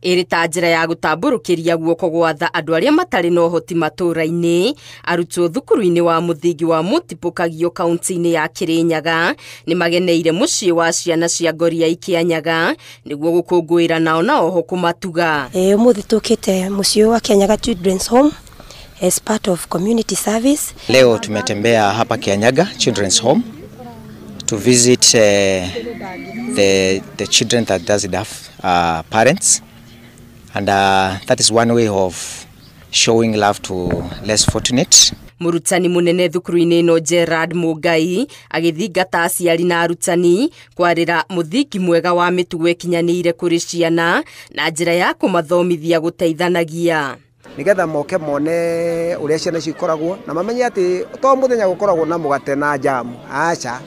Ĩrĩ ta njĩra ya gũtambũrũkĩria guoko gwatha andũ arĩa matarĩ na ũhoti matũũra-inĩ, arutwo thukuru-inĩ wa mũthingi wa Mũtibũkagio kaunti-inĩ ya Kĩrĩnyaga nĩ mageneire mũciĩ wa ciana cia Ngoriai Kĩanyaga nĩguo gũkũngũĩra nao na oho kũmatuga. Ũmũthĩ tũkĩte mũciĩ wa Kianyaga Children's Home as part of community service. Leo tumetembea hapa Kianyaga Children's Home to visit the children that doesn't have parents, and that is one way of showing love to less fortunate. Mũrutani mũnene thukuru-inĩ ĩno Gerard Mũngai agĩthingata aciari na arutani kwarĩra mũthingi mwega wa mĩtugo ĩkinyanĩire kũrĩ ciana na njĩra ya kũmathomithia gũteithanagia. Nigetha moke mone ũrĩa ciana icio ikoragwo na mamenye atĩ to mũthenya gũkoragwo na mũgate na jamu, aca,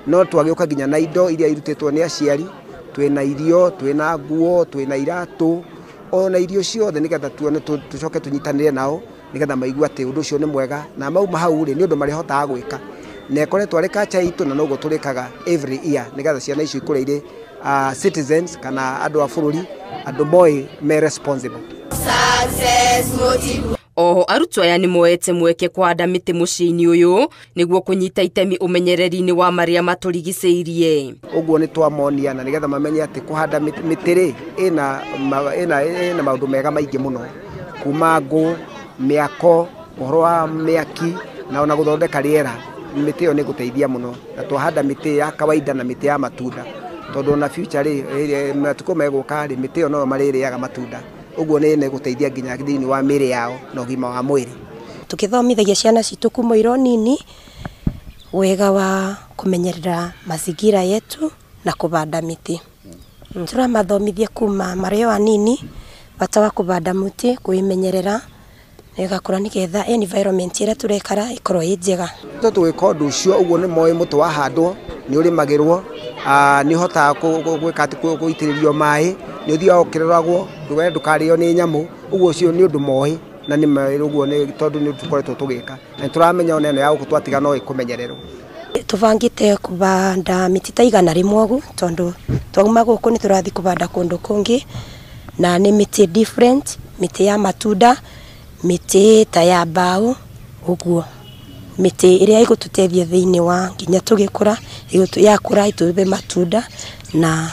no twagĩũka nginya na indo iria irutĩtwo nĩ aciari, twĩna irio, twĩna nguo, twĩna iratũ, ona irio ciothe, nigetha tuone tũcoke tũnyitanĩre nao nigetha maigue atĩ ũndũ ũcio nĩ mwega, na mauma hau rĩ nĩ ũndũ marĩhotaga gwĩka, na ĩkoretwo arĩ culture itũ na noguo tũrĩkaga every year nigetha ciana icio ikũre irĩ citizens kana andũ a bũrũri, andũ moĩ me responsible. Oho arutwo aya nĩ moete mweke kũhanda mĩtĩ mũciĩ-inĩ ũyũ nĩguo kũnyita itemi ũmenyereri-inĩ wa marĩa matũrigicĩirie. Ũguo nĩ twamonia na nĩgetha mamenye atĩ kũhanda mĩtĩ rĩ ĩna maũndũ mega maingĩ mũno, kuma ngũ, mĩako, ũhoro wa mĩaki na ona gũthondeka rĩera. Mĩtĩ ĩyo nĩ ĩgũteithia mũno, na twahanda mĩtĩ ya kawaida na mĩtĩ ya matunda, tondũ ona future rĩ, matukũ megũka rĩ, mĩtĩ ĩyo noyo marĩrĩaga matunda. Ũguo nĩ ĩgũteithia nginya thĩinĩ wa mĩĩrĩ yao na ũgima wa mwĩrĩ. Tukithomithagia ciana citũ kuma irĩ o nini wega wa kũmenyerera mazingira yetu na kũbanda mĩtĩ. Tũramathomithia kuma marĩ o anini bata wa kũbanda mũtĩ, kwĩmenyerera ĩgakũra nĩgetha environment ĩrĩa tũrekara ĩkorwo ĩ njega. Tũgĩka ũndũ ũcio ũguo nĩ moĩ mũtĩ wahandwo nĩ ũrĩmagĩrwo, nĩ ũhotaga gwĩka atĩ gũitĩrĩrio maĩ, nĩ ũthiaga ũkĩroragwo ndũkarĩo nĩ nyamũ, ũguo ũcio nĩ ũndũ moĩ na nĩ moĩ ũguo nĩ tondũ nĩ tũkoretwo tũgĩka na nĩ tũramenya ona ĩno ya gũkũ twatiga no ĩkũmenyererwo. Tũbangĩte kũbanda mĩtĩ ta 100 ũguo tondũ twauma gũkũ nĩ tũrathiĩ kũbanda kũndũ kũngĩ, na nĩ mĩtĩ different, mĩtĩ ya matunda, mĩtĩ ta ya mbaũ ũguo, mĩtĩ ĩrĩa ĩgũtũteithia thĩinĩ wa nginya tũgĩkũra, yakũra ĩtũhe matunda na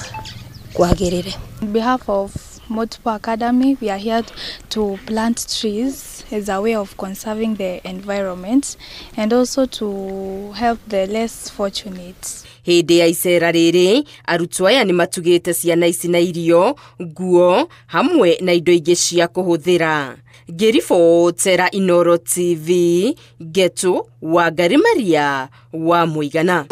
kwagĩrĩre. On behalf of Motupo Academy, we are here to plant trees as a way of conserving the environment and also to help the less fortunate. Hĩndĩ ya icera rĩrĩ, arutwo aya nĩ matugĩte ciana ici na irio, nguo, hamwe na indo ingĩ cia kũhũthĩra. Ngĩribotera Inooro TV, Ngetu Wangari Maria wa Mũigana.